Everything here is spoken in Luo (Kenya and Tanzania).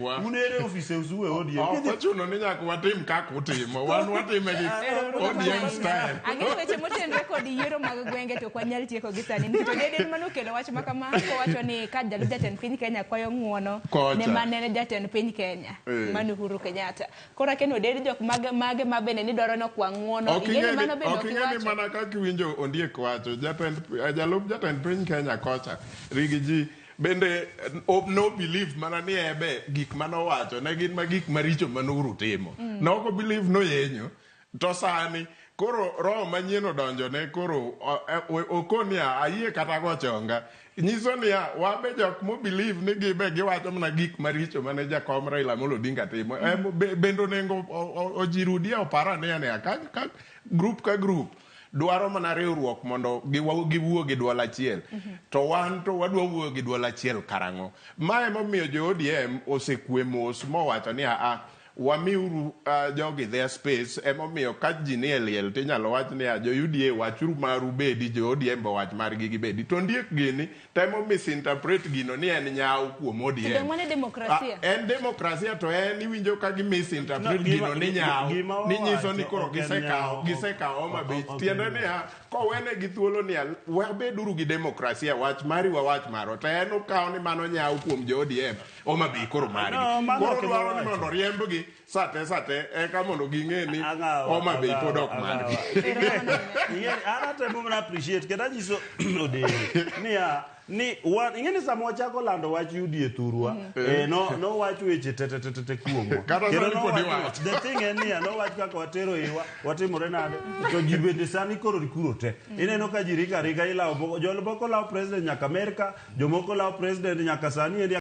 Un ere ofise usu e ODM. Ok ochuno ni nyaka watim kaka utimo. Wan watime gi ODM style. Ang'e ni weche motenre kod yiero mag gwenge to ok wanyal tieko gi sani nikech Odede mane okelo wach ma kama kowacho ni ka jalup jatend piny Kenya kwayo ng'uono Kocha. ne mane en jatend piny Kenya Eh. mane Uhuru Kenyatta. Koro akia ni Odede jok mage mage ma bende nidwaro ni okwa ng'uono. Ok Ing'e ni ing'e mano ni bende ok ok ing'e ni iwacho. mana kaka iwinjo Ondiek wacho jatend jalup jatend piny Kenya kocha rigi ji Bende no believe mana ni ebe gik mane owacho ne gin ma gik maricho mane Uhuru timo. Ne ok o believe noyenyo. To sani koro roho manyien odonjone koro okoniya ayie kata go chonga. Nyiso niya wabe jok mo believe ni gibe giwacho mana gik maricho mane jakom Raila Amolo Odinga timo. Bende onengo ojirudia opar ane niya ka group ka group dwaro mana riwruok mondo giwuo gi dwol achiel. To wan to wadwa wuoyo gi dwol achiel karang'o? Ma emomiyo jo ODM osekwe mos mowacho ni aa, wamiuru jogi their space. Emomiyo ka ji nie liel tinyalo wach niya jo UDA wachuru maru bedi, jo ODM be owach margi gibedi. To ondiek gini temo misinterpret gino ni en nyawo kuom ODM. To dong' mano e demokrasia. Ah, en demokrasia to en iwinjo ka gi misinterpret No, gino ni nyawo gima ni nyiso ni wawacho koro ok en gisekawo nyawo, gisekawo Homa Bay. ok en Tiende nyawo. niya kowene gi thuolo niya wabeduru gi demokrasia wach mari wawach marwa to en okawo ni mano nyawo kuom jo ODM Homa Bay koro margi. No, mano Koro ok ema dwaro ni wacho. mondo oriembgi sate sate eka mondo ging'e ni Ang'awa, Homa Bay pod ang'awa, ok margi. ang'awa. Ing'e, an atemo mana appreciate kendo anyiso Odero niya ni wan ing'e ni sama wachako lando wach UDA thurwa eh, no nowach weche te te te te te kuomwa. Kata Kendo sani pod nowach- iwacho. The thing en niya nowach kaka watero iwa watimore nade to ji bende sani koro kuro te. Ineno ka ji riga riga ilawo moko jomoko lawo president nyaka Amerika jomoko lawo president nyaka sani endi.